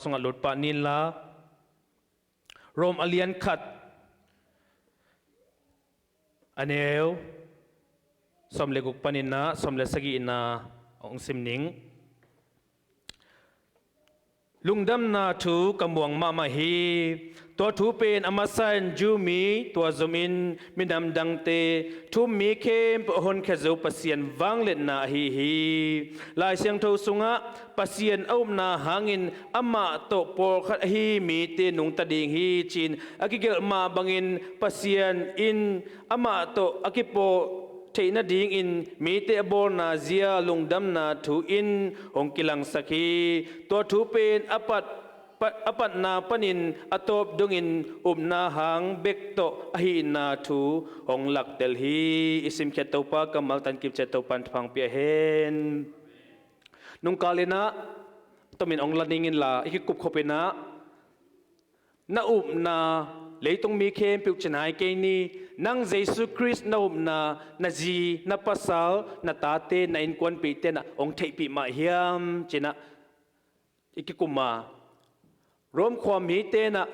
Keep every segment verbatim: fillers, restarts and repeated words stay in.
sungah lut pah ni inla, Rom a lian khat, a neu sawm le guk panin ah sawm le sagihna hong sim ning. Lungdamna thu ka muang mahmah hi. Tua thu pen a masa in Jew mi tua zomin minam dangte, thu-um mi khempeuh a honkhia zo Pasian vangliatna ahi hi. Lai Siangtho sungah Pasian a upna hangin amah tawh pawlkhat ahi mite nungta ding hi, ci-in a kigelh mah bangin Pasian in amah tawh a kipawh theih nadingin mite a bawlna zia lungdamna thu in hong kilangsak hi. Tua thu pen a pat, pa, a patna panin a tawp dongin upna hang bek tawh ahihna thu hong laktel hi. I simkhiat Topa kammal tan kipciat Topa in thupha hong pia hen. Nungkal in ah tomin hong la ning inla, i kikupkhop in ah, na upna leitung mi khempeuh ci nai kei ni. Nang Jesu Khrist na upna, na zi, na pasal, na tate, na innkuanpihte in ah hong theihpih mah hiam, ci-in ah i kikum a, Rom khua mite in ah,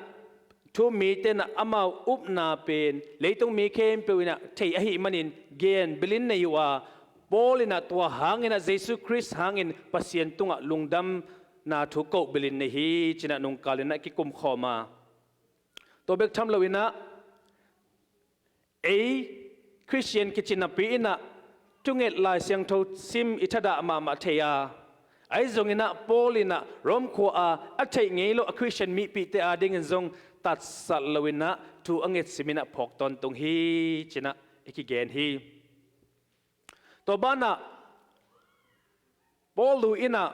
thu-um mite in ah amau upna pen leitung mi khempeuh in ah thei ahih manin gen bilin nei uh a, Paul in ah tua hangin ah Jesu Khrist hangin Pasian tungah lungdamna thu koh bilin nei hi, ci-in ah nungkal in ah kikum khawm a. Tua bek tham loin ah, ei Khristian kici napi in ah thunget Lai Siangtho sim i thadah mahmah thei a, ahi zongin ah Paul in ah Rom khua-a a theih ngei lo a Khristian mipihte adingin zong tatsat loin ah thu a ngetsim in ah phawk tawntung hi, ci-in ah i kigen hi. Tua banah Paul in ah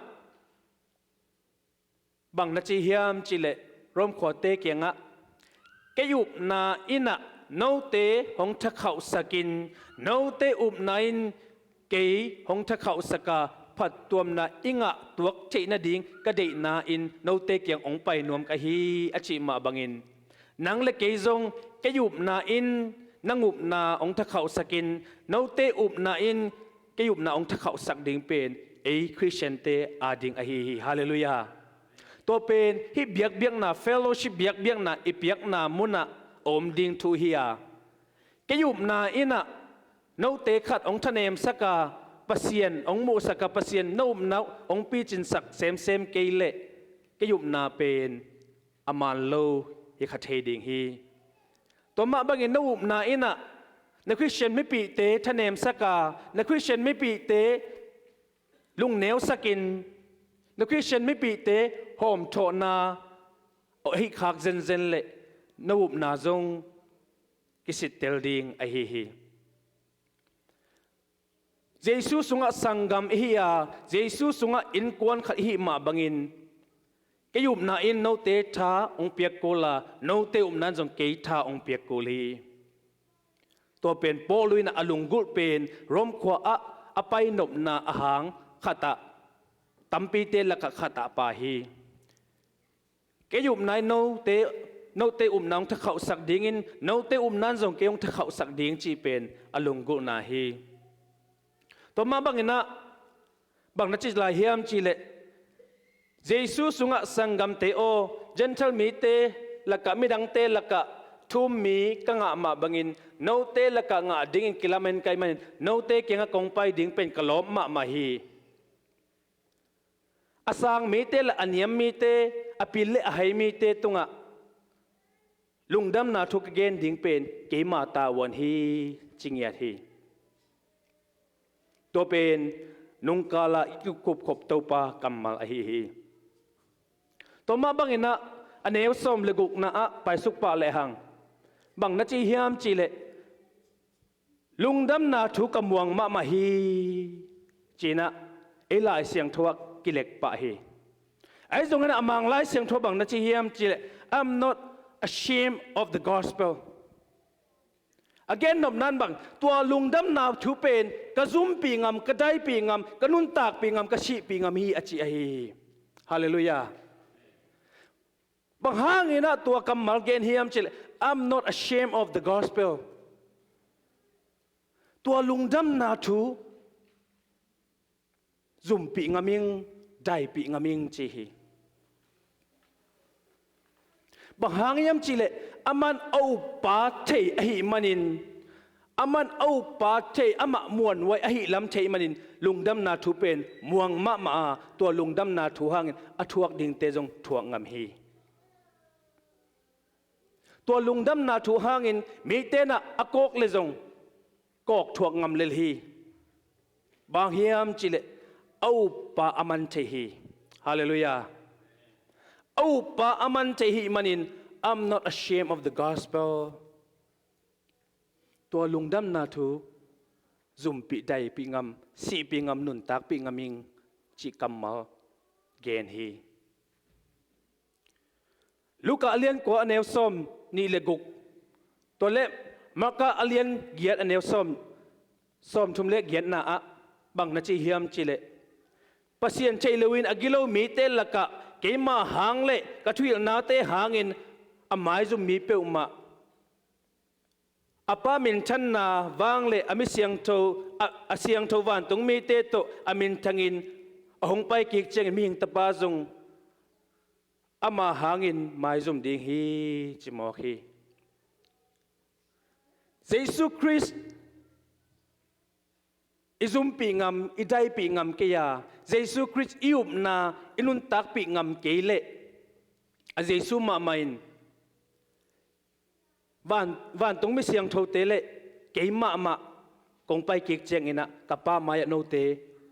bang na ci hiam cih leh, Rom khuate kiangah, kei upna in ah note hong thakhauhsak in, note upna in kei hong thakhauhsak a, phattuamna i ngah tuak theih nading ka deihna in note kiang hong pai nuam ka hi, a cih mah bangin, nang le kei zong kei upna in nang upna hong thakhauhsak in, note upna in kei upna hong thakhauhsak ding pen ei Khristiante ading ahi hi. Halleluiah. Tua pen hih biakbiakna, fellowship biakbiakna i piakna munah a om ding thu hi a, kei upna in ah note khat hong thanemsak a, Pasian hong muhsak a, Pasian na upna uh hong picinsak semsem kei leh, kei upna pen a man lo hi kha thei ding hi. Tua mah bangin na upna in ah na Khristian mipihte thanemsak a, na Khristian mipihte lungneusak in, na Khristian mipihte hawmthawhna a hih khak zenzen leh na upna zong kisittel ding ahi hi. Jesu sungah sanggam i hi a, Jesu sungah innkuan khat i hih mah bangin, kei upna in note tha hong piak kul a, note upna in zong kei tha hong piak kul hi. Tua pen Paul in a lunggulh pen Rom khua ah a pai nopna ahang khatah, tampite lakah khatah pai hi. Kei upna in note, note upna hong thakhauhsak dingin, note upna in zong kei hong thakhauhsak ding cih pen a lunggulhna hi. Tua mah bangin ah bang na ci lai hiam cih leh, Jesu sungah sanggamte aw, Gentile mite lakah, midangte lakah thu-um mi ka ngah mah bangin note lakah ngah dingin kilamen ka hih manin note kiangah kong pai ding pen ka lawp mahmah hi. A sang mite le a niam mite, a pil le a hai mite tungah lungdamna thu ka gen ding pen keima tavuan hi, ci ngiat hi. Tua pen nungkal ah i kikupkhop Topa kammal ahi hi. Tua mah bangin ah a neu sawm le gukna ah paisuk pah lehang bang na ci hiam cih leh, lungdamna thu ka muang mahmah hi, ci-in ah ei Lai Siangtho ah kilek pah hi. Ahi zongin ah a Mang Lai Siangtho bang na ci hiam cih leh, "I'm not ashamed of the gospel." A gennopna in bang, tua lungdamna thu pen ka zumpih ngam, ka daipih ngam, ka nuntakpih ngam, ka sihpih ngam hi, a ci ahi hi. Halleluiah. Bang hangin ah tua kammal gen hiam cih leh, "I'm not ashamed of the gospel." Tua lungdamna thu zumpih ngam ing, daipih ngam ing, ci hi. Bang hang hiam cihleh, aman a uppa thei ahih manin, aman a uppa thei, amah muanhuai ahih lam thei manin, lungdamna thu pen muang mahmah a, tua lungdamna thu hangin a thuak dingte zong thuak ngam hi. Tua lungdamna thu hangin mite in a kawk le zong kawk thuak ngam lel hi. Bang hiam cihleh, a uppa a man thei hi. Halleluiah. A uppa a man thei hi manin, "I'm not ashamed of the gospel." Tua lungdamna thu zumpih daipih ngam, sihpih ngam, nuntakpih ngam ing cih kammal gen hi. Luka a lian kua a neu sawm nih le guk, tua le Marka a lian giat a neu sawm, sawm thum le giatna ah bang na ci hiam cihleh, Pasian thei loin a gilo mite lakah keima hang le ka thuhilhnate hangin a maizum mi peuhmah, a Pa minthanna vang le a mi siangtho, a, a siangtho vantung mite tawh a minthangin a hong pai kik ciangin Mihing Tapa zong ama hangin maizum ding hi, ci mawk hi. Jesu Khrist i zumpih ngam, i daipih ngam kei a, Jesu Khrist i upna i nuntakpih ngam kei leh, a Jesu mahmah in, van, vantung mi siangthote le kei mahmah kong pai kik ciangin ah ka Pa mai-ah note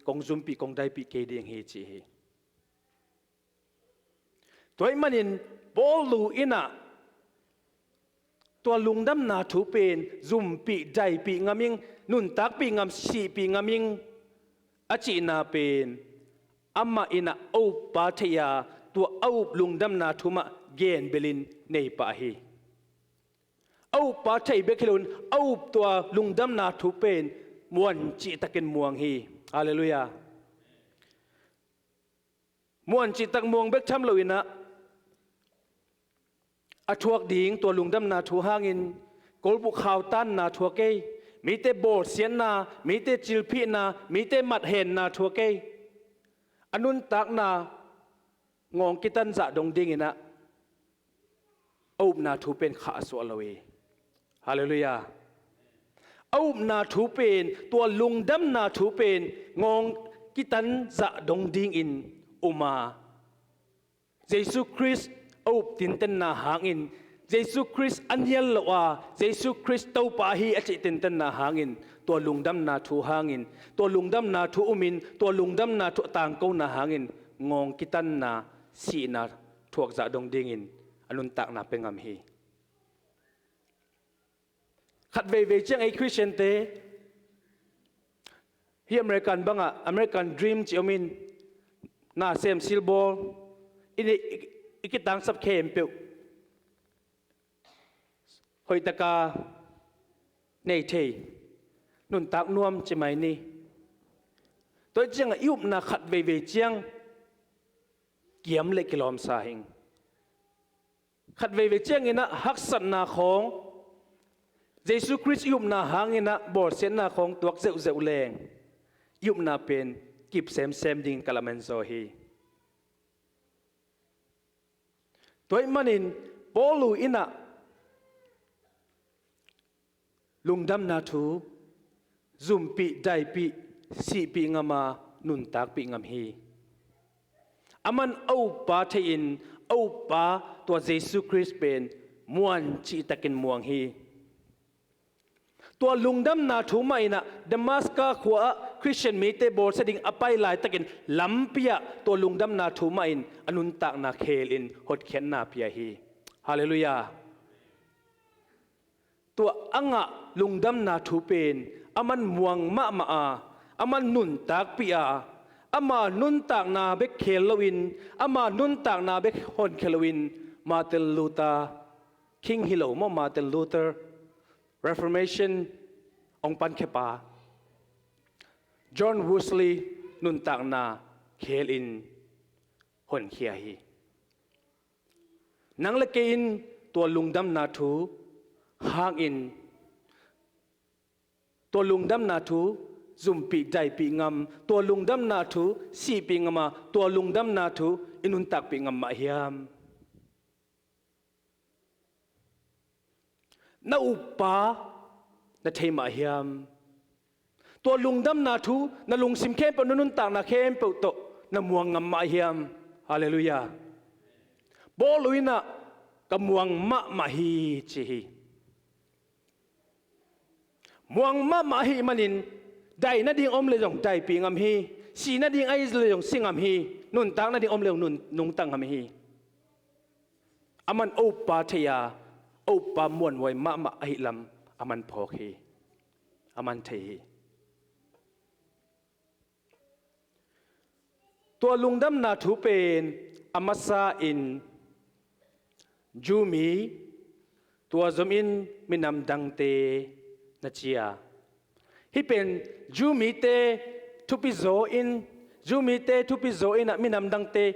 kong zumpih, kong daipih kei ding hi, ci hi. Tua ahih manin Paul in ah tua lungdamna thu pen zumpih, daipih ngam ing, nuntakpih ngam, sihpih ngam ing a cihna pen amah in ah a uppa thei a, tua a up lungdamna thu mah genbelin nei pah hi. A uppa thei bek hi loin a up tua lungdamna thu pen muan cihtakin muang hi. Halleluiah. Muan cihtak muang bek tham loin ah a thuak ding tua lungdamna thu hangin kolbuk khautanna thuak ei, mite bawlsiatna, mite cilphihna, mite mathenna thuak ei. A nuntakna ngawng kitan zah dong dingin ah a upna thu pen khahsuah lo hi. Halleluiah. A upna thu pen, tua lungdamna thu pen ngawng kitan zah dong dingin um a, Jesu Khrist a up tintenna hangin, Jesu Khrist a nial lo a, Jesu Khrist Topa hi a cih tintenna hangin, tua lungdamna thu hangin, tua lungdamna thu umin, tua lungdamna thu a tangkona hangin ngawng kitanna, sihna thuak zah dong dingin a nuntakna pia ngam hi. Khat veivei ciang ei Khristiante hi American bangah American dream ci om in, na sem silbawl, i, i, i kitangsap khempeuh hoihtaka nei thei, nuntak nuam ci mai ni. Tua ciangah i upna khat veivei ciang kiam le kilawmsa hing. Khat veivei ciangin ah haksatna khawng, Jesu Khrist i upna hangin ah bawlsiatna khawng tuak zeuhzeuh leng i upna pen kip semsem dingin ka lamen zaw hi. Tua ahih manin Paul in ah lungdamna thu zumpih, daipih, sihpih ngam a, nuntakpih ngam hi. Aman a uppa thei-in a uppa tua Jesu Khrist pen muan cihtakin muang hi. Tua lungdamna thu mah in ah Damaska khua-ah Khristian mite bawlsia ding a pai laitakin lampi-ah tua lungdamna thu mah in a nuntakna khelin hotkhiatna pia hi. Halleluiah. Tua a ngah lungdamna thu pen aman muang mahmah a, aman nuntakpih a, ama nuntakna bek khel loin, ama nuntakna bek honkhia loin, Martin Luther King hi lo maw, Martin Luther, Reformation hong pankhia pa, John Wesley nuntakna khelin honkhia hi. Nang le kei in tua lungdamna thu hangin, tua lungdamna thu zumpih, daipih ngam, tua lungdamna thu sihpih ngam a, tua lungdamna thu i nuntakpih ngam mah hiam? Na uppa na thei mah hiam? Tua lungdamna thu na lungsim khempeuh, na nuntakna khempeuh tawh na muang ngam mah hiam? Halleluiah. Paul in ah ka muang mahmah hi ci hi. Muang mahmah ahih manin dai nading om le zong daipih ngam hi. Si nading ahi le zong si ngam hi. Nuntak nading om le zong nun, nungta ngam hi. Aman a uppa thei a, a uppa muanhuai mahmah ahih lam aman phawk hi. Aman thei hi. Tua lungdamna thu pen a masa in Jew mi, tua zom in minam dangte na ci a, hih pen Jew mite thupi zaw in, Jew mite thupi zaw in ah minam dangte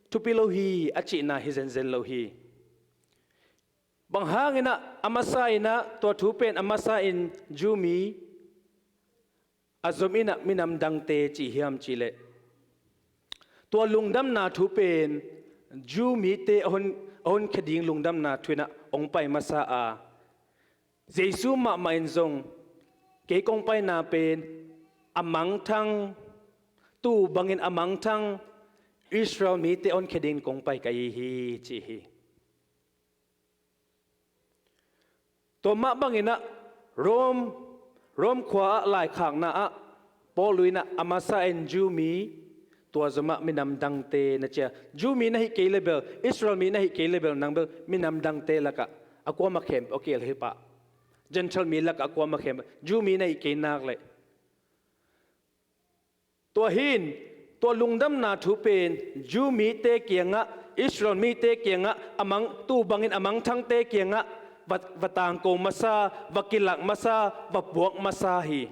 thupi lo hi a cihna hi zenzen lo hi. Bang hangin ah a masa in ah tua thu pen a masa in Jew mi, a zom in ah minam dangte cih hiam cih leh, tua lungdamna thu pen Jew mite a hon, a honkhia ding lungdamna thu in ah hong pai masa a, Jesu mahmah in zong kei kong paina pen a mangthang, tuu bangin a mangthang Israel mite a honkhia dingin kong pai ka hi hi ci hi. Tua mah bangin ah Rome, Rome khua ah laikhakna ah Paul in ah a masa in Jew mi, tua zom ah minam dangte na ci a, Jew mi na hih kei le bel, Israel mi na hih kei le bel, nang bel minam dangte lakah a kuamah khempeuh a kihel hi pah. Gentile mi lakah a kuamah khempeuh, Jew mi na hih kei nak leh. Tua hi in, tua lungdamna thu pen Jew mite kiangah, Israel mite kiangah, a mang, tuu bangin a mangthangte kiangah va, va tangko masa, va kilak masa, va puak masa hi.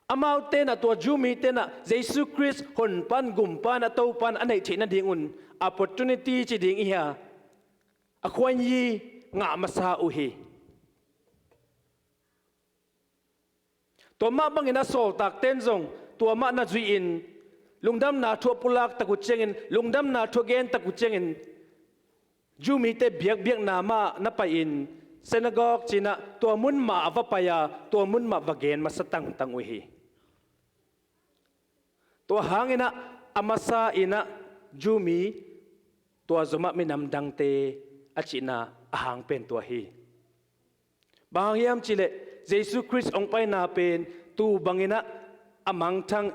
Amaute in ah, tua Jew mite in ah Jesu Khrist honpa in, gumpa in, a Topa in a neih theih nadingun opportunity ci ding i hia, a khuayi ngah masa uh hi. Tua mah bangin a sawltakte in zong tua mah na zuih in, lungdamna thu a pulak tak uh ciangin, lungdamna thu a gen tak uh ciangin, Jew mite biakbiakna mah na pai in, synagogue ci in ah tua mun mah a va pai a, tua mun mah va gen masa tangtang uh hi. Tua hangin ah a masa in ah Jew mi, tua zom ah minam dangte a cihna a hang pen tua hi. Bang hang hiam cih leh Jesu Khrist hong paina pen tuu bangin ah a mangthang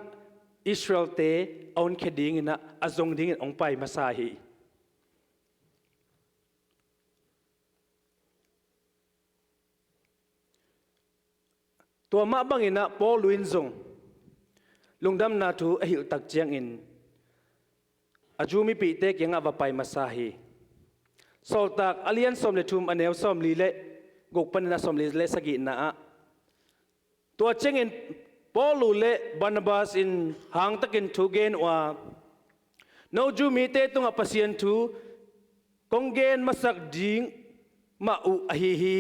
Israelte a honkhia dingin ah, a zong dingin hong pai masa hi. Tua mah bangin ah Paul in zong lungdamna thu a hilh tak ciangin a Jew mipihte kiangah va pai masa hi. Sawltak a lian sawm le thum, a neu sawmli le guk panin a sawmli le sagihna ah, tua ciangin Paul le Barnabas in hangtakin thu gen uh a, no Jew mite tungah Pasian thu kong gen masak ding mah uh ahi hi.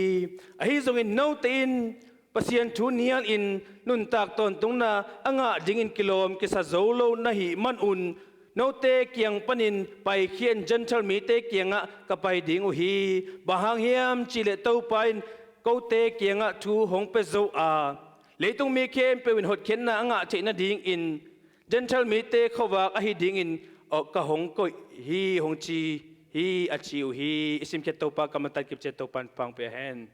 Ahi zongin note in Pasian thu nialin nuntak tawntungna a ngah dingin kilawm kisa zo lo na hih manun, note kiang panin paikhia in Gentile mite kiangah ka pai ding uh hi. Bang hang hiam cih leh Topa in kote kiangah thu hong pia zo a, leitung mi khempeuh in hotkhiatna a ngah theih nadingin Gentile mite khuavak ahi dingin ka hong koih hi, hong ci hi, a ci uh hi. I simkhiat Topa kammal tawh kipciat Topa in thupha pia hen.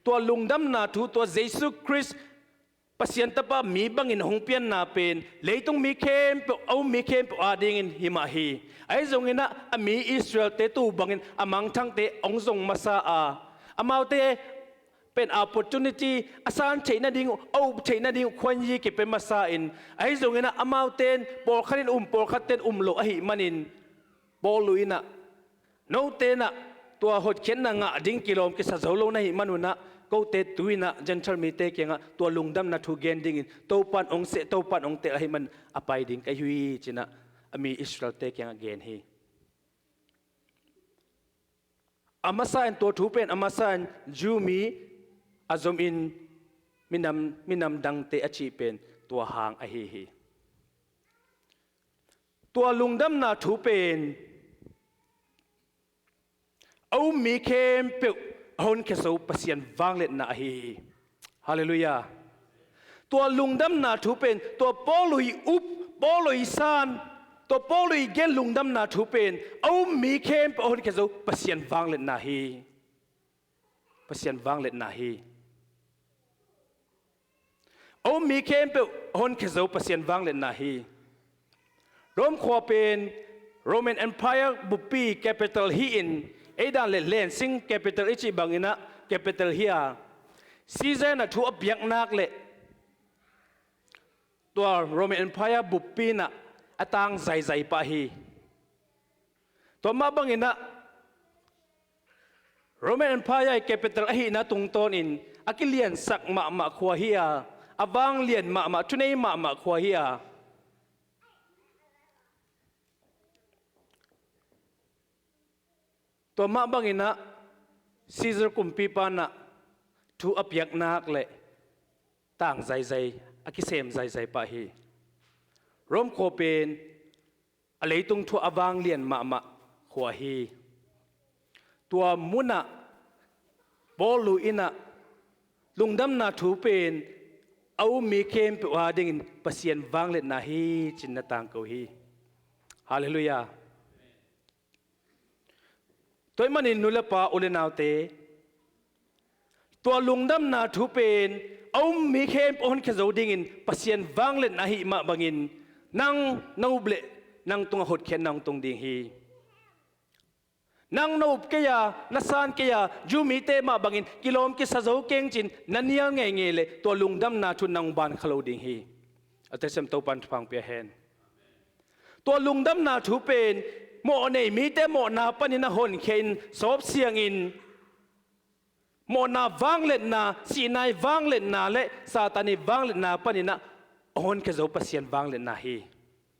Tua lungdamna thu, tua Jesu Khrist Pasian Tapa mi bangin hong pianna pen leitung mi khempeuh, a um mi khempeuh adingin hi mah hi. Ahi zongin ah a mi Israelte tuu bangin a mangthangte hong zong masa a, amaute pen opportunity a san theih nading uh, a up theih nading uh khuayi kipia masa in, ahi zongin ah amaute in pawlkhat in um, pawlkhatte in um lo ahih manin, Paul in ah, note in ah tua hotkhiatna ngah ding kilawm kisa zo lo na hih manun ah, kote tu-in ah Gentile mite kiangah tua lungdamna thu gen dingin Topa in hong seh, Topa in hong tel ahih manin a pai ding ka hi uh hi, ci-in ah a mi Israelte kiangah gen hi. A masa in, tua thu pen a masa in Jew mi, a zom in minam, minam dangte a cih pen tua hang ahi hi. Tua lungdamna thu pen a um mi khempeuh a honkhia zo Pasian vangliatna ahi hi. Halleluiah. Tua lungdamna thu pen tua Paul ii up, Paul ii san, tua Paul ii gen lungdamna thu pen a um mi khempeuh a honkhia zo Pasian vangliatna hi. Pasian vangliatna hi. A um mi khempeuh a honkhia zo Pasian vangliatna hi. Rome khua pen Roman Empire buppi capital hi-in, ei dan le lensing capital i cih bangin ah capital hi a, Caesar in ah thu a piak nak leh tua Roman Empire buppi in ah a tang zaizai pah hi. Tua mah bangin ah Roman Empire ii capital ahihna tungtawnin a kiliansak mahmah khua hi a, a vanglian mahmah, thunei mahmah khua hi a, tua mah bangin ah Caesar kumpipa in ah thu a piak nak leh tang zaizai, a kisem zaizai pah hi. Rome khua pen a leitung thu a vanglian mahmah khua hi. Tua munah Paul in ah lungdamna thu pen a um mi khempeuh adingin Pasian vangliatna hi ci-in na tangko hi. Halleluiah. Tua ahih manin nu le pa, u le naute, tua lungdamna thu pen a um mi khempeuh a honkhia zo dingin Pasian vangliatna ahih mah bangin nang na up leh nang tungah hotkhiatna hong tung ding hi. Nang na up kei a, na san kei a, Jew mite mah bangin kilawm kisa zo keng ci-in na nial ngeingei leh tua lungdamna thu nang bang kha lo ding hi. A telsiam Topa'n thupha hong pia hen. Tua lungdamna thu pen mawhnei mite mawhna panin a honkhia in sawpsiangin mawhna vangliatna, sihna ii vangliatna le Satan ii vangliatna panin ah a honkhia zo Pasian vangliatna hi.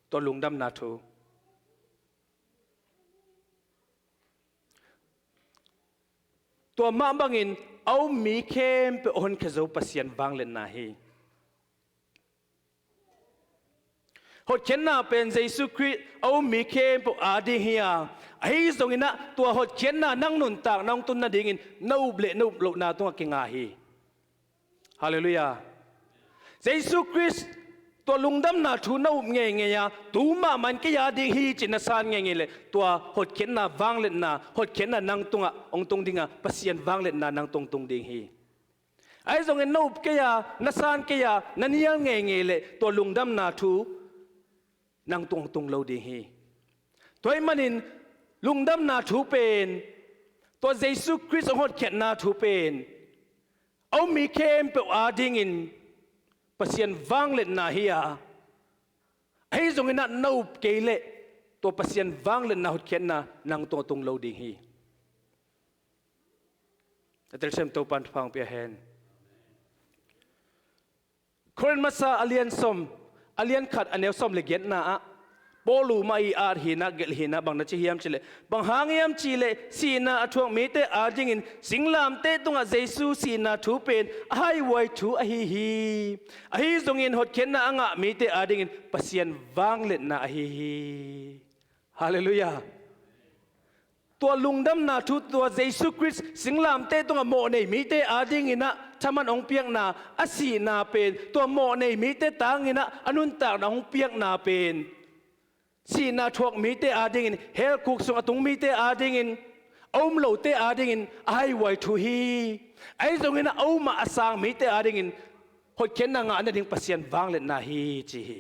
Tua lungdamna thu. Tua mah bangin a um mi khempeuh a honkhia zo Pasian vangliatna hi. Hotkhiatna pen Jesu Khrist a um mi khempeuh ading hi a, ahi zongin ah tua hotkhiatna nang nuntakna hong tun nadingin na up le na up lohna tungah kinga hi. Halleluiah. Jesu Khrist tua lungdamna thu na up ngeingei a, tu mahmah in kei ading hi ci-in na san ngeingei leh tua hotkhiatna vangliatna, hotkhiatna nang tungah hong tung ding a, Pasian vangliatna nang tungah tung ding hi. Ahi zongin na up kei a, na san kei a, na nial ngeingei leh tua lungdamna thu nang tungah hong tung lo ding hi. Tua ahih manin lungdamna thu pen, tua Jesu Khrist hong hotkhiatna thu pen a um mi khempeuh adingin Pasian vangliatna hi a, ahi zongin ah na up kei leh tua Pasian vangliatna, hotkhiatna nang tungah tung lo ding hi. A telsiam Topa'n thupha hong pia hen. Korinth masa a lian sawm, a lian khat a neu sawm le giatna ah Paul mah ii at hihna, gelh hihna bang na ci hiam cih leh, bang hang hiam cih leh sihna a thuak mite adingin singlamteh tungah Jesu sihna thu pen a haihuai thu ahi hi. Ahi zongin hotkhiatna a ngah mite adingin Pasian vangliatna ahi hi. Halleluiah. Tua lungdamna thu, tua Jesu Khrist singlamteh tungah mawhnei mite adingin ah thaman hong piakna, a sihna pen, tua mawhnei mite tangin ah a nuntakna hong piakna pen, sihna thuak mite adingin, hell khuk sung a tung mite adingin, a um lote adingin a haihuai thu hi. Ahi zongin ah a um a, a sang mite adingin hotkhiatna ngah nading Pasian vangliatna hi ci hi.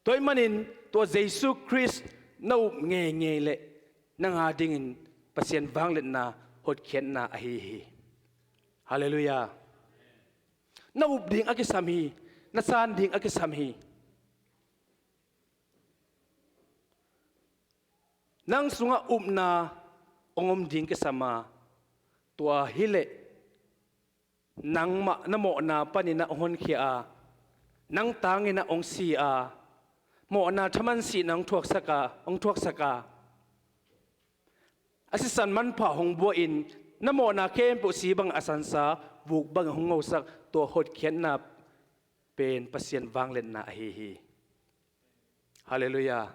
Tua ahih manin tua Jesu Khrist na up ngeingei leh nang adingin Pasian vangliatna, hotkhiatna ahi hi. Halleluiah. Na up ding a kisam hi. Na san ding a kisam hi. Nang sungah upna hong om ding kisam a, tua hi leh nangmah na mawhna panin ah hong honkhia a, nang tangin ah hong si a, mawhna thaman sihna hong thuaksak a, hong thuaksak a, a sisan manpha hong buahin na mawhna khempeuh si bang a sansa, vuk bangin hong ngosak, tua hotkhiatna pen Pasian vangliatna ahi hi. Halleluiah.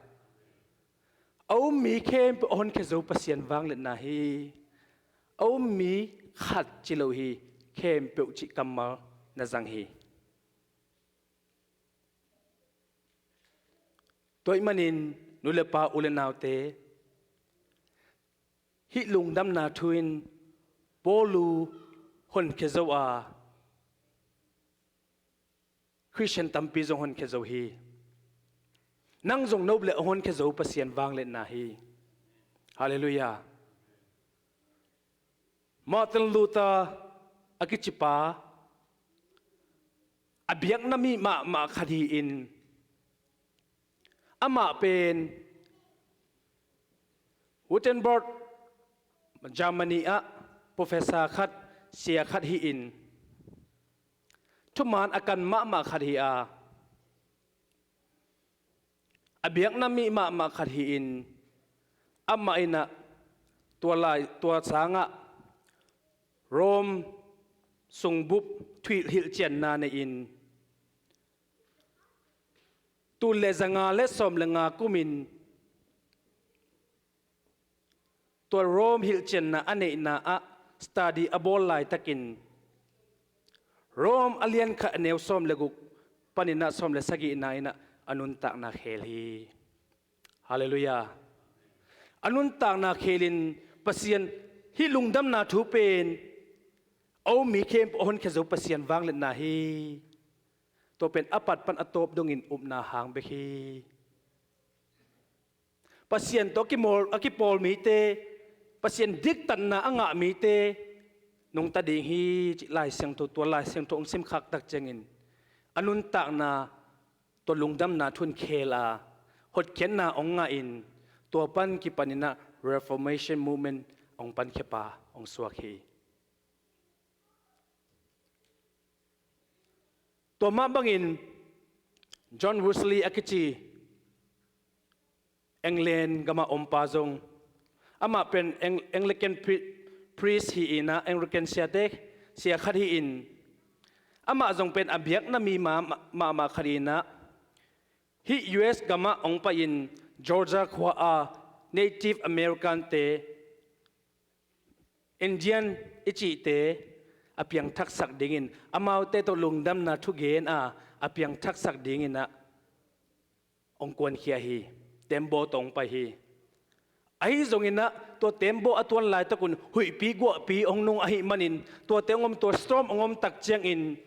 A um mi khempeuh a honkhia zo Pasian vangliatna hi. A um mi khat ci lo hi, khempeuh cih kammal na zang hi. Tua ahih manin nu le pa, u le naute, hih lungdamna thu in Paul honkhia zo a, Khristian tampi zong honkhia zo hi. Nang zong nop le a honkhia zo Pasian vangliatna hi. Halleluiah. Martin Luther a kicipa, a biakna mi mahmah khat hi-in, amah pen Wittenberg, Germany ah professor khat, sia khat hi-in, thuman a kan mahmah khat hi a, a biakna mi mahmah khat hi-in, amah in ah tua lai, tua sangah Rome sungbup thuhilh hilhcianna nei-in, tul le zanga le sawm le nga kumin tua Rome hilhcianna a neihna ah study a bawl laitakin, Rome a lian khat, a neu sawm le guk panin ah sawm le sagihna in ah a nuntakna khel hi. Halleluiah. A nuntakna khelin Pasian, hih lungdamna thu pen a um mi khempeuh a honkhia zo Pasian vangliatna hi. Tua pen a pat pan a tawp dongin upna hang bek hi. Pasian tawh a kimawl, a kipawl mite, Pasian diktatna a ngah mite nungta ding hi, cih Lai Siangtho, tua Lai Siangtho hong simkhak tak ciangin a nuntakna tua lungdamna thu in khel a, hotkhiatna hong ngahin, tua pan kipanin ah Reformation Movement hong pankhia pa hong suak hi. Tua mah bangin John Wesley a kici England gamah ompa zong, amah pen Ang-, Anglican pri-, priest hi-in ah, Anglican siate, sia khat hi-in, amah zong pen a biakna mi ma-, ma-, mahmah khat hi-in ah, hih U S gamah hong pai-in Georgia khua a Native American te, Indian i cihte a piangthaksak dingin, amaute tawh lungdamna thugen a, a piangthaksak dingin ah hong kuankhia hi. Tembaw tawh hong pai hi. Ahi zongin ah tua tembaw a tuan laitakun huihpi guahpi hong nung ahih manin, tuate hong om, tua storm hong om tak ciangin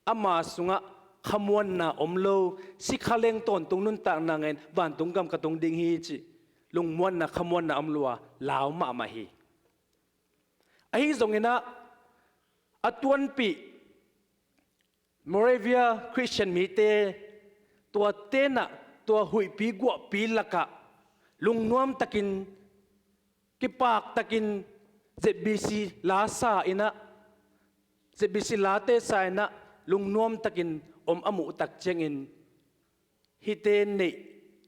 ama sungah khamuanna om lo, sikha leng tawntung nuntakna ngen, vantung gam ka tung ding hi cih lungmuanna, khamuanna om lo a lau mahmah hi. Ahi zongin ah a tuanpih Moravia Khristian mite, tuate in ah tua huihpi guahpi lakah lungnuam takin, kipak takin Z B C la sa in ah, Z B C late sa in ah lungnuam takin om a muh tak ciangin, hihte neih,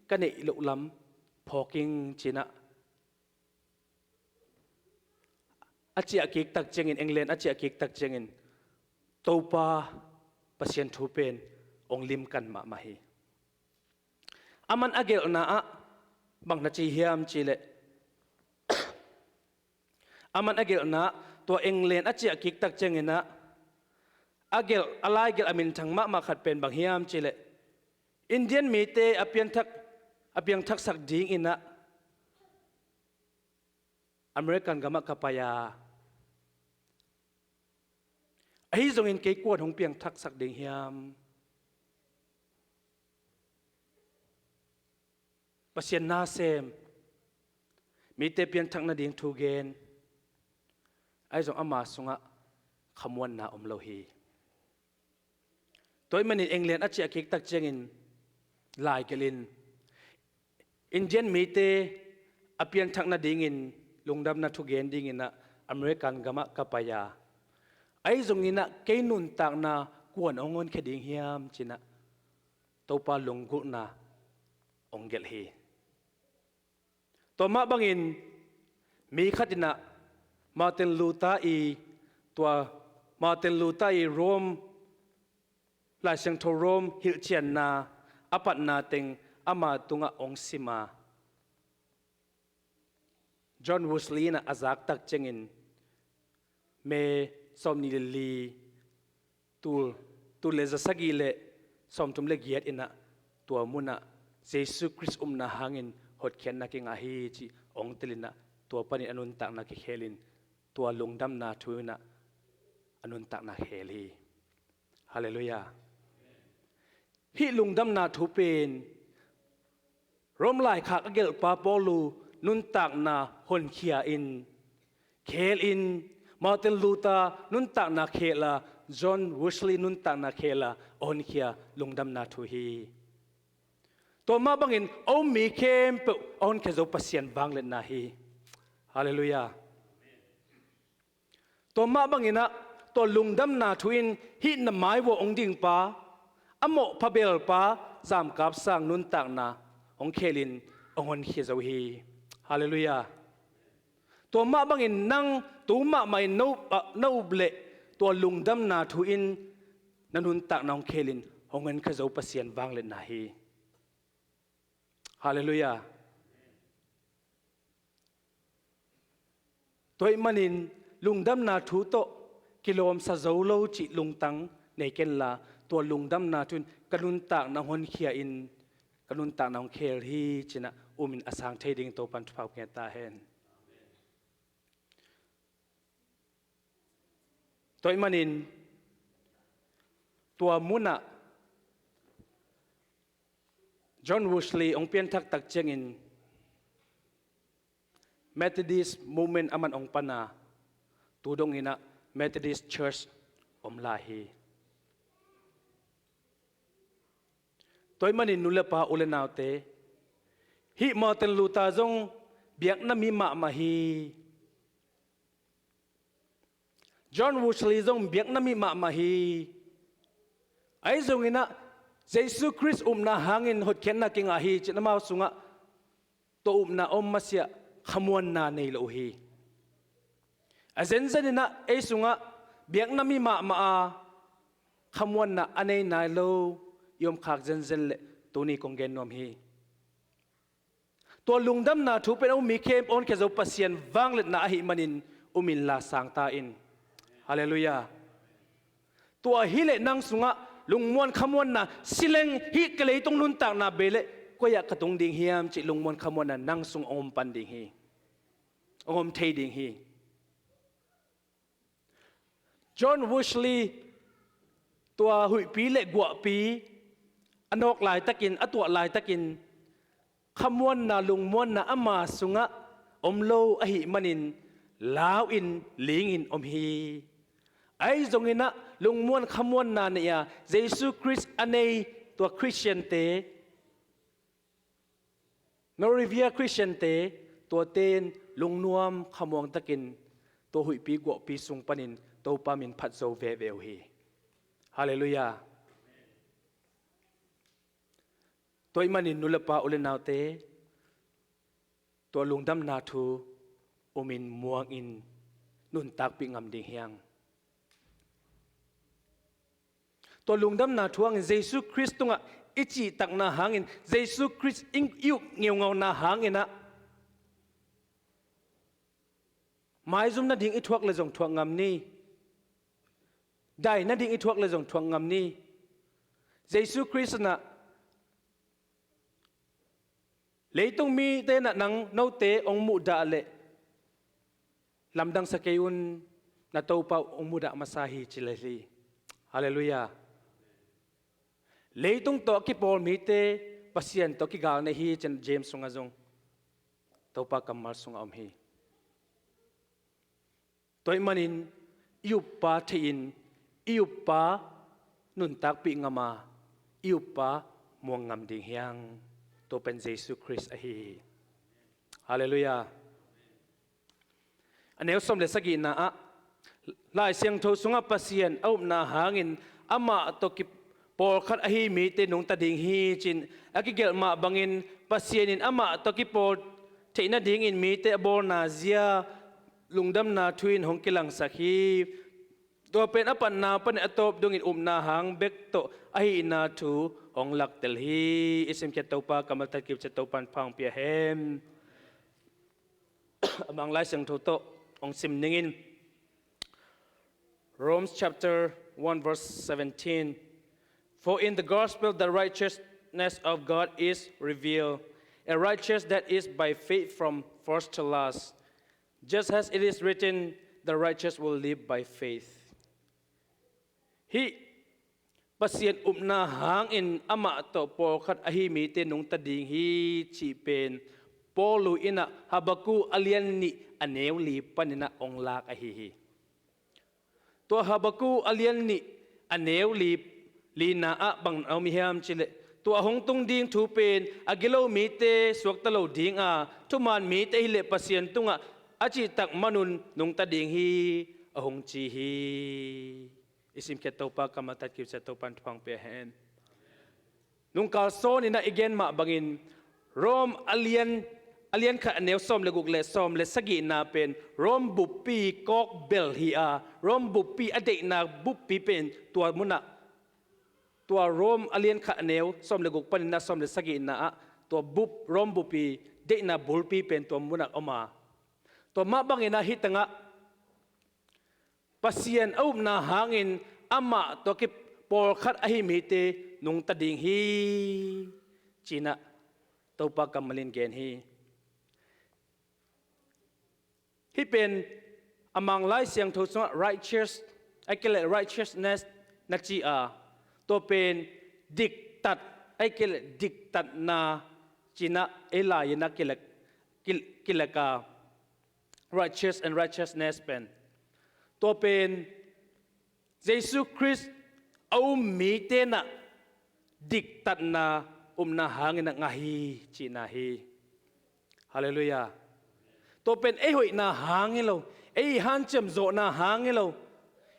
ka neih loh lam phawk ing ci-in ah, a ciah kik tak ciangin, England a ciah kik tak ciangin, Topa Pasian thu pen hong limkan mahmah hi. Aman a gelhna ah bang na ci hiam cih leh, aman a gelhna ah, tua England a ciah kik tak ciangin ah, a gelh, a laigelh a minthang mahmah khat pen bang hiam cih leh, Indian mite a pianthak, a piangthaksak dingin ah American gamah ka pai a, ahi zongin kei kua'n hong piangthaksak ding hiam? Pasian na sem, mite pianthak nading thu gen, ahi zong ama sungah khamuanna om lo hi. Tua ahih manin England a ciah kik tak ciangin, laigelh in, Indian mite a pianthak nadingin, lungdamna thu gen dingin ah American gamah ka pai a, ahi zongin ah kei nuntakna kua'n hong honkhia ding hiam ci-in ah Topa lunggulhna hong gelh hi. Tua mah bangin mi khat in ah Martin Luther i, tua Martin Luther i Rome, Lai Siangtho Rome hilhcianna a patna teng ama tungah hong sim a, John Wesley in ah a zak tak ciangin May sawmnih le li, tul, tul le za sagih le sawmthum le giat in ah tua munah Jesu Khrist upna hangin hotkhiatna kingah hi cih hong tel in ah tua panin a nuntakna kikhel in tua lungdamna thu in ah a nuntakna khel hi. Halleluiah. Hih lungdamna thu pen Rom laikhak a gelhpa Paulu nuntakna honkhia in, khel in, Martin Luther nuntakna khel a, John Wesley nuntakna khel a a honkhia lungdamna thu hi. Tua mah bangin a um mi khempeuh a honkhia zo Pasian vangliatna hi. Halleluiah. Tua mah bangin ah tua lungdamna thu in hih na mai uah hong dingpa, a mawhpha belpa Zamkap sang nuntakna hong khel in hong honkhia zo hi. Halleluiah. Tua mah bangin nang tu mahmah in na up, ah, na up leh tua lungdamna thu in na nuntakna hong khel in hong honkhia zo Pasian vangliatna hi. Halleluiah. Tua ahih manin lungdamna thu tawh kilawmsa zo lo cih lungtang nei kenla, tua lungdamna thu in ka nuntakna hong honkhia in ka nuntakna hong khel hi ci-in ah um in a sang thei ding Topa'n thupha hong pia ta hen. Tua ahih manin tua munah John Wesley hong pianthak tak ciangin Methodist movement aman hong pan a, tu dongin ah Methodist Church om lai hi. Tua ahih manin nu le pa, u le naute, hih Martin Luther zong biakna mi mahmah hi. John Wesley zong biakna mi mahmah hi. Ahi zongin ah Jesu Khrist upna hangin hotkhiatna kingah hi ci-in amau sungah tua upna om masiah khamuanna nei lo uh hi. A zenzen in ah ei sungah biakna mi mahmah a khamuanna a nei nai lo i om khak zenzen leh tuni kong gen nuam hi. Tua lungdamna thu pen a um mi khempeuh a honkhia zo Pasian vangliatna ahih manin um inla sang ta in. Halleluiah. Tua hi leh nang sungah lungmuan khamuanna, si leng hih ka leitung nuntakna bei leh koi ah ka tung ding hiam cih lungmuan khamuanna nang sung hong om pan ding hi. Hong om thei ding hi. John Wesley tua huihpi le guahpi a nawk laitakin, a tuah laitakin khamuanna, lungmuanna ama sungah om lo ahih manin lau in, ling in om hi. Ahi zongin ah lungmuan khamuanna nei a Jesu Khrist a nei tua Khristiante, Moravian Khristiante, tuate in lungnuam khamuang takin tua huihpi guahpi sung panin Topa min phat zo veve uh hi. Halleluiah. Tua ahih manin nu le pa, u le naute, tua lungdamna thu um in, muang in, nuntakpih ngam ding hi hang. Tua lungdamna thu hangin Jesu Khrist tungah i cihtakna hangin, Jesu Khrist i, i up ngeungauna hangin ah maizum nading i thuak le zong thuak ngam ni. Dai nading i thuak le zong thuak ngam ni. Jesu Khrist in ah leitung mite in ah nang note hong muhdah leh lamdangsa kei un, na Topa uh hong muhdah masa hi ci lai hi. Halleluiah. Leitung tawh a kipawl mite Pasian tawh kigal nei hi ci-in James sungah zong, Topa kammal sungah om hi. Tua ahih manin i uppa theihin, i uppa nuntakpih ngam a, i uppa muang ngam ding hi hang. Tua pen Jesu Khrist ahi hi. Halleluiah. A neu sawm le sagihna ah Lai Siangtho sungah Pasian a upna hangin amah tawh ki pawlkhat ahi mite nungta ding hi ci-in a kigelh mah bangin Pasian in amah tawh kipawl theih nadingin mite a bawlna zia lungdamna thu in hong kilangsak hi. Tua pen a patna panin a tawp dongin upna hang bek tawh ahihna thu hong laktel hi. I simkhiat Topa kammal tawh kiuciat Topa in pha hong pia hen. A Manglai Siangtho tawh hong sim ning in. Romans chapter one verse seventeen. For in the gospel the righteousness of God is revealed, a righteousness that is by faith from first to last. Just as it is written, the righteous will live by faith. Hih Pasian upna hangin amah tawh pawlkhat ahi mite nungta ding hi cih pen Paulu in ah Habakkuk a lian nih a neu li panin ah hong lak ahi hi. Tua Habakkuk a lian nih a neu li, lina ah bang a om hiam cih leh, tua a hong tung ding thu pen a gilo mite suakta lo ding a, thuman mite hi leh Pasian tungah a cihtak manun nungta ding hi, a hong ci hi. I simkhiat Topa kammal tawh kici Topa in thupha pia hen. Nungkal sawn in ah i gen mah bangin Rom a lian, a lian khat a neu sawm le guk le sawm le sagihna pen Rom buppi kawk bel hi a, Rom buppi a deihna buppi pen tua munah, tua Rom a lian khat a neu sawm le guk panin ah sawm le sagihna ah tua bup, Rom buppi deihna bulpi pen tua munah om a, tua mah bangin ah hih tangah Pasian a upna hangin amah tawh kipawlkhat ahi mite nungta ding hi, ci-in ah Topa kammal in gen hi. Hih pen a Manglai Siangtho sungah righteous, ahih kei leh righteousness na ci a, tua pen diktat, ahih kei leh diktatna ci-in ah ei lai-in ah kilak, kil-, kilak a, righteous and righteousness pen. Tua pen Jesu Khrist a um mite in ah diktatna upna hangin ah ngah hi cihna hi. Halleluiah. Tua pen ei hoihna hang hi lo, ei hanciam zawhna hang hi lo,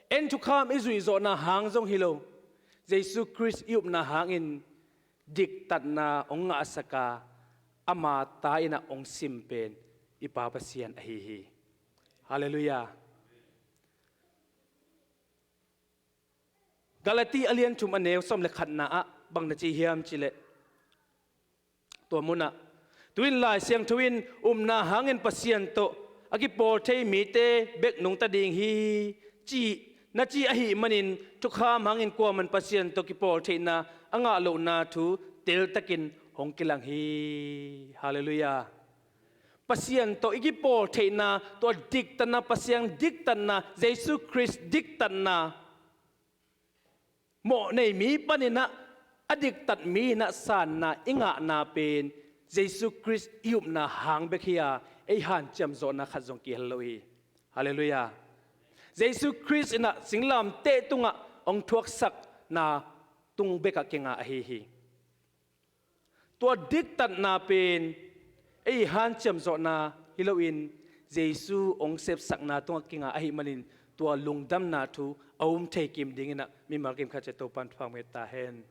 en thukham i zuih zawhna hang zong hi lo. Jesu Khrist i upna hangin diktatna hong ngahsak a, ama ta in ah hong sim pen i Pa Pasian ahi hi. Halleluiah. Galati a lian thum a neu sawm le khatna ah bang na ci hiam cih leh, tua munah, tu-in Lai Siangtho in upna hangin Pasian tawh a kipawl thei mite bek nungta ding hi, cih na ci ahih manin thukham hangin kuaman Pasian tawh kipawl theihna a ngah lohna thu teltakin hong kilang hi. Halleluiah. Pasian tawh i kipawl theihna, tua diktatna, Pasian diktatna, Jesu Khrist diktatna, mawh nei mi panin ah a diktat mi in ah sanna i ngahna pen Jesu Khrist i upna hang bek hi a, ei hanciam zawhna khat zong kihel lo hi. Halleluiah. Jesu Khrist in ah singlamteh tungah hong thuaksakna tung bekah kinga ahi hi. Tua diktatna pen ei hanciam zawhna hi loin Jesu hong sepsakna tungah kinga ahih manin tua lungdamna thu a um thei kim dingin ah mimal kim khat ciat Topa in thupha hong pia ta hen.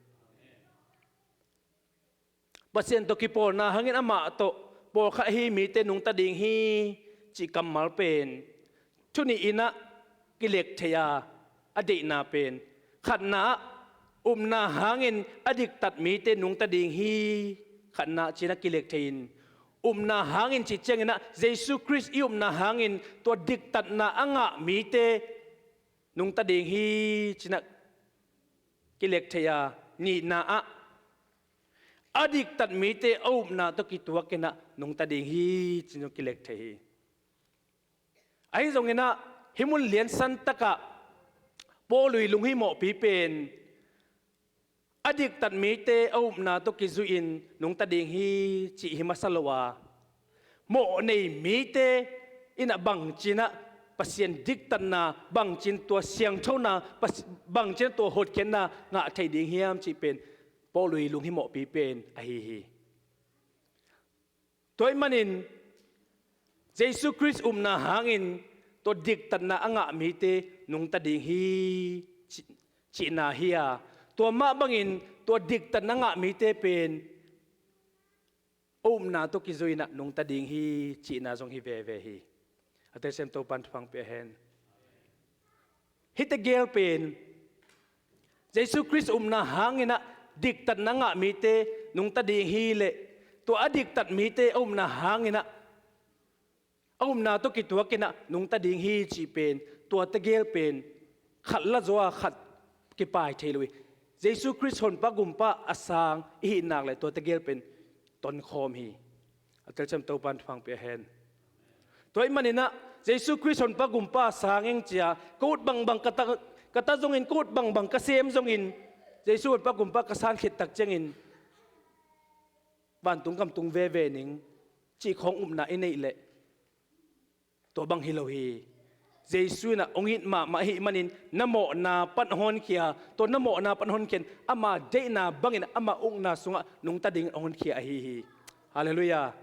Pasian tawh kipawlna hangin amah tawh pawlkhat ahi mite nungta ding hi cih kammal pen thu nih in ah kilek thei a, a deihna pen khatna ah upna hangin a diktat mite nungta ding hi, khatna ci-in ah kilek thei in, upna hangin cih ciangin ah Jesu Khrist i upna hangin tua diktatna a ngah mite nungta ding hi ci-in ah kilek thei a, nihna ah a diktat mite a upna tawh kituakin ah nungta ding hi ci-in zong kilek thei hi. Ahi zongin ah hih mun liansan takah Paulu i lunghimawhpi pen a diktat mite a upna tawh kizuihin nungta ding hi cih hi masa lo a, mawh nei mite in ah bangci-in ah Pasian diktatna, bangci-in tua siangthona, Pas-, bangci-in ah tua hotkhiatna ngah thei ding hiam cih pen Paulu i lunghimawhpi pen ahi hi. Tua ahih manin Jesu Khrist upna hangin tua diktatna a ngah mite nungta ding hi ci-, cihna hi a, tua mah bangin tua diktatna a ngah mite pen a upna tawh kizui-in ah nungta ding hi cihna zong hi veve hi. A telsiam Topa in thupha hong pia hen. Hih tegel pen Jesu Khrist upna hangin ah diktatna a ngah mite nungta ding hi leh, tua a diktat mite a upna hangin ah a upna tawh kituakin ah nungta ding hi cih pen, tua tegel pen khat la zaw a khat kipai thei lo hi. Jesu Khrist honpa gumpa a sang i hih nak leh tua tegel pen tonkhawm hi. A telsiam Topan thupha hong pia hen. Tua ahih manin ah Jesu Khrist honpa gumpa a sang ing ci a, ka ut bangbang ka ta, ka ta zongin, ka ut bangbang ka sem zongin, Jesu honpa gumpa ka san khit tak ciangin vantung gam tung veve ning cih khawng upna i neih leh, tua bang hi lo hi. Jesu in ah hong it mahmah ahih manin na mawhna pan hong honkhia, tua na mawhna pan hong honkhia in ama deihna bangin ama ukna sungah nungta dingin hong honkhia ahi hi. Halleluiah.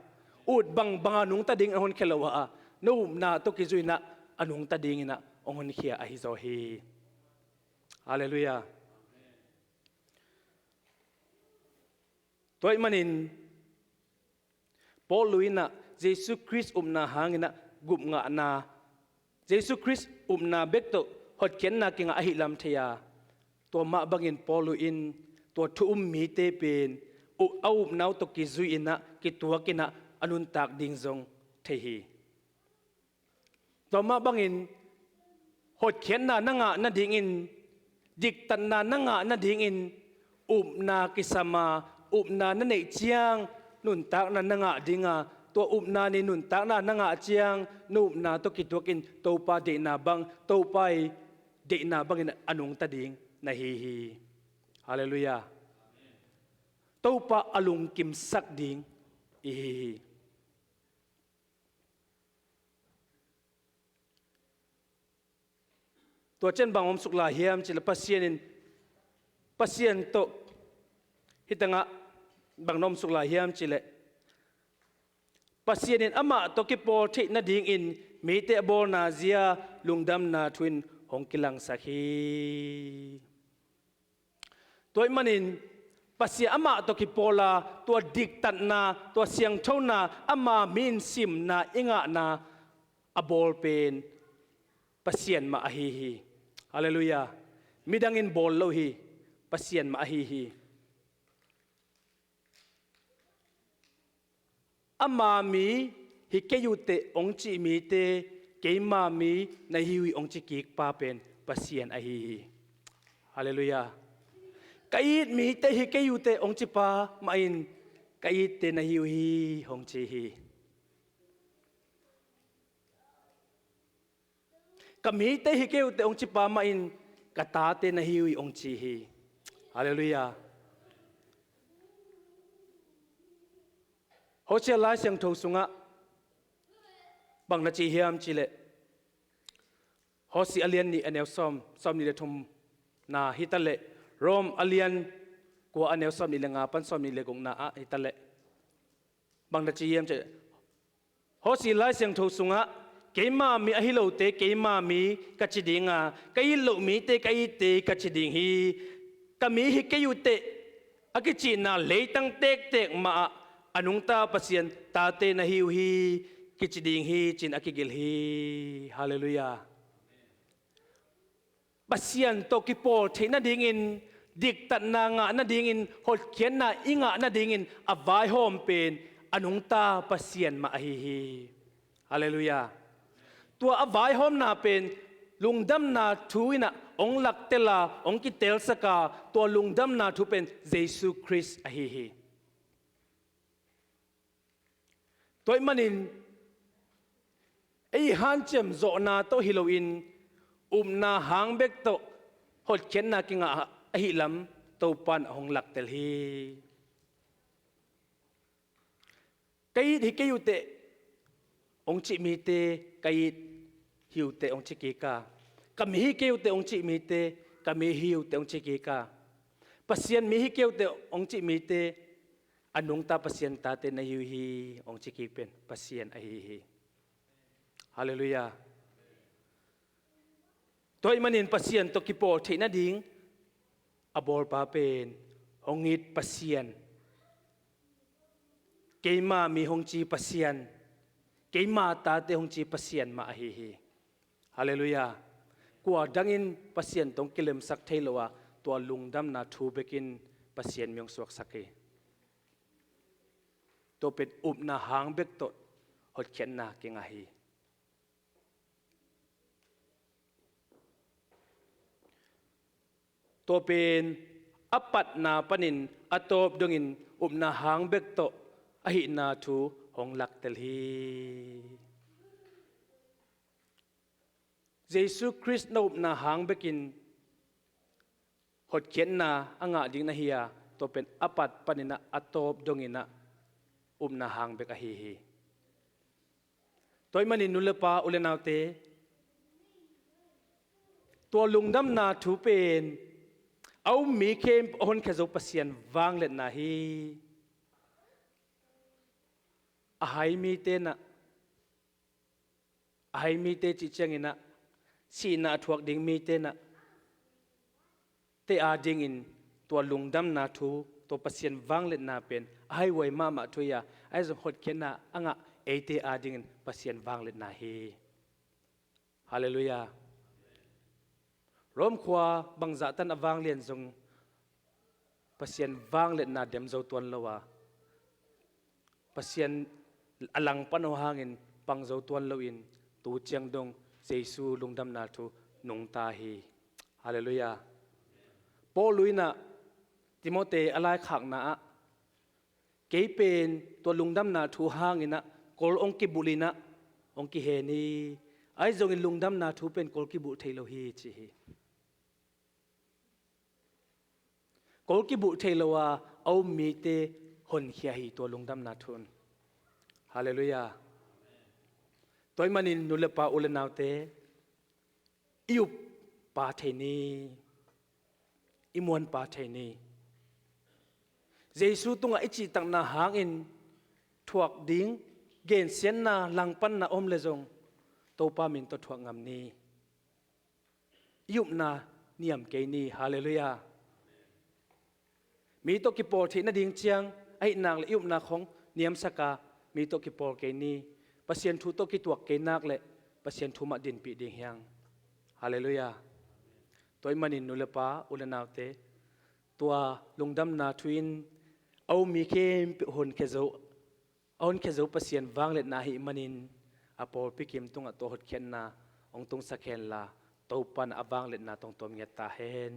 Ut bangbang a nungta dingin hong honkhia lo a, na upna tawh kizui in ah a nungta dingin ah hong honkhia ahi zaw hi. Halleluiah. Tua ahih manin Paul in ah Jesu Khrist upna hangin ah gupngahna, Jesu Khrist upna bek tawh hotkhiatna kingah ahih lam thei a, tua mah bangin Paul in tua thu um mite pen u-, a upna uh tawh kizui in ah kituakin ah a nuntak ding zong thei hi. Tua mah bangin hotkhiatna na ngah nadingin, diktatna na ngah nadingin upna kisam a, upna na neih ciang nuntakna na ngah ding a, tua upna nih nuntakna na ngah ciang na upna tawh kituakin Topa deihna bang, Topa i deihna bangin a nungta ding na hi hi. Halleluiah. Topa a lungkimsak ding i hi hi. Tua ciang bang om suk lai hiam cih leh Pasian in, Pasian tawh hih tangah bang na om suk lai hiam cih leh Pasian in amah tawh kipawl theih nadingin mite a bawlna zia lungdamna thu in hong kilangsak hi. Tua ahih manin Pasian amah tawh kipawl a, tua diktatna, tua siangthona, ama mi in simna i ngahna a bawl pen Pasian mah ahi hi. Halleluiah. Midang in bawl lo hi. Pasian mah ahi hi. Ama mi hi kei uh teh hong cih mite, keima mi na hi uh hi hong ci kik pa pen Pasian ahi hi. Halleluiah. Ka it mite hi kei uh teh hong ci pa mah in, ka itte na hi uh hi hong ci hi. Ka mite hi kei uh teh hong ci pa mah in, ka tate na hi uh hi hong ci hi. Halleluiah. Hosea Lai Siangtho sungah bang na ci hiam cih leh, Hosea a lian nih a neu sawm, sawm nih le thumna hi ta leh, Rom a lian kua a neu sawm nih le nga pan sawm nih le gukna ah hi ta leh, bang na ci hiam cih leh, Hosea Lai Siangtho sungah, keima mi ahi lote keima mi ka ci ding a, ka it loh mite ka itte ka ci ding hi. Ka mi hi kei uh teh, a kicihna leitang tektek mah ah a nungta Pasian tate na hi uh hi, kici ding hi, ci-in a kigelh hi. Halleluiah. Pasian tawh kipawl theih nadingin, diktatna ngah nadingin, hotkhiatna i ngah nadingin a vaihawm pen a nungta Pasian mah ahi hi. Halleluiah. Tua a vaihawmna pen lungdamna thu in ah hong laktel a, hong kitelsak a, tua lungdamna thu pen Jesu Khrist ahi hi. Tua ahih manin ei hanciam zawhna tawh hi loin, upna hang bek tawh hotkhiatna kingah ahih lam Topa in a hong laktel hi. Ka it hi kei uh teh hong cih mite, ka it hi uh teh hong ci kik a, ka mi hi kei uh teh hong cih mite, ka mi hi uh teh hong ci kik a, Pasian mi hi kei uh teh hong cih mite, a nungta Pasian tate na hi uh hi, hong ci kik pen Pasian ahi hi. Halleluiah. Tua ahih manin Pasian tawh kipawl theih nading a bawlpa pen hong it Pasian, keima mi hong ci Pasian, keima tate hong ci Pasian mah ahi hi. Halleluiah. Kua dangin Pasian tawh hong kilemsak thei lo a, tua lungdamna thu bekin Pasian mi hong suaksak hi. Tua pen upna hang bek tawh hotkhiatna kingah hi. Tua pen a patna panin a tawp dongin upna hang bek tawh ahihna thu hong laktel hi. Jesu Khrist na upna hang bekin hotkhiatna a ngah ding na hi a, tua pen a pat paninah a tawp donginah upna hang bek ahi hi. Tua ahih manin nu le pa, u le naute, tua lungdamna thu pen a um mi khempeuh a honkhia zo Pasian vangliatna hi. A hai mite nah, a hai mite cih cianginah sihna a thuak ding mite nah te adingin tua lungdamna thu, tua Pasian vangliatna pen a haihuai mahmah thu hi a, ahi zong hotkhiatna a ngah eite adingin Pasian vangliatna hi. Halleluiah. Rom khua bangzah tan a vanglian zong Pasian vangliatna dem zo tuan lo a, Pasian a langpan aw hangin pang zo tuan loin tu ciang dong Jesu lungdamna thu nungta hi. Halleluiah. Paul inah Timote a laikhakna ah, kei pen tua lungdamna thu hanginah kol hong kibulhinah hong kihen hi. Ahi zongin lungdamna thu pen kol kibulh thei lo hi, ci hi. Kol kibulh thei lo a a um mite honkhia hi tua lungdamna thu in. Halleluiah. Tua ahih manin nu le pa, u le naute, i up pa thei ni, i muan pa thei ni. Jesu tungah i cihtakna hangin thuak ding gensiatna, langpanna om le zong Topa min tawh thuak ngam ni. I upna niam kei ni. Halleluiah. Mi tawh kipawl theih nading ciang ahih nak le i upna khong niamsak a, mi tawh kipawl kei ni. Pasian thu tawh kituak kei nak le Pasian thu mah dinpih ding hi hang. Halleluiah. Tua ahih manin nu le pa, u le naute, tua lungdamna thu in a um mi khempeuh honkhia zo, a honkhia zo Pasian vangliatna ahih manin a pawlpi kim tungah tua hotkhiatna hong tungsak henla, Topa in a vangliatna tawh hong tuam ngiat ta hen.